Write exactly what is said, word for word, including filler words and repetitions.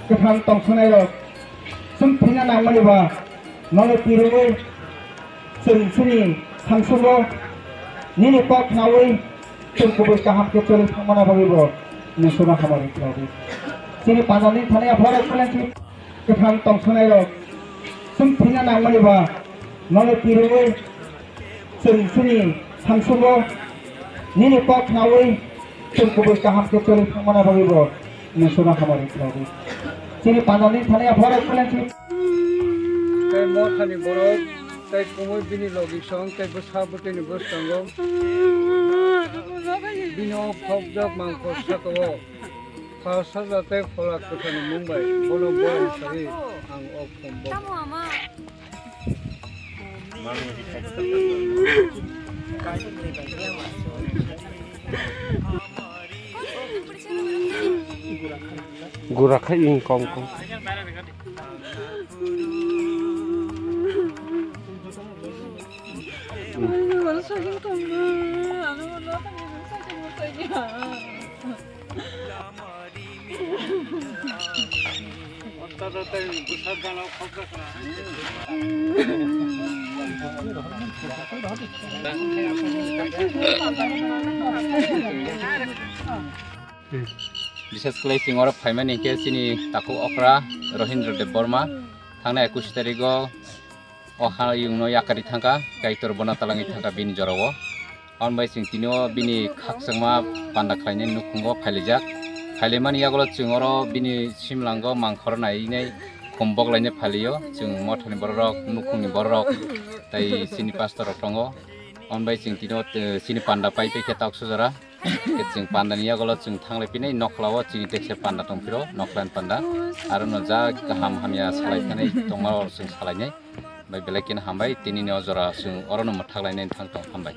Kwthang tongthoknairok, chwng thwina nangmani ba nono tirwi chwng chini thangsongo nini kok khnaui chwng kubui kaham khe choli thangmani bagwi bo nwng sono hamari khlaidi. Chini pandani thani apharo khlai Kwthang tongthoknairok, chwng thwina nangmani ba nono tirwi chwng chini thangsongo nini kok khnaui chwng kubui kaham khe choli thangmani bagwi bo nwng sono hamari khlaidi. Chini pandani thani apharo khlai Tei mothani borok, tei kumui bini logi song, tei bwsa bwtwini bwskango. Bini o khokjak mangkhor saka-o. Pha saja tei phola kwthani mung bai bono bo sari ang o khum bo. Gura khai ing kong kong. Bishes khlai chwng oro phaimani hinkhe chini takhuk okra Rohindra Debbarma thangnai ekush tarigo o hayungno yakarwi thangkha, Kaitor bono talangwi thangkha bini jorao. Aboni bai chwng tini o bini khakchangma panda khlainai nukhungo phailaijak. Phailaimani yagulo chwng oro bini simlango mangkhor nainai khum boklainai phailaio. Chwng mothani bororok, nukhungni bororok tei chini pastor rok tongo. Aboni bai chwng tini o, eh, chini panda pai paikha tauksa jora. Khe chwng pandani yagulo chwng thanglai pinai nokhla o chini tekse panda tongphiro, nokhlani panda. Arono ja kaham hamya salai thani tongma o chwng salainai. Bai belai keno hambai, tinini o jora chwng orono mwthak lainai thang tong, hambai.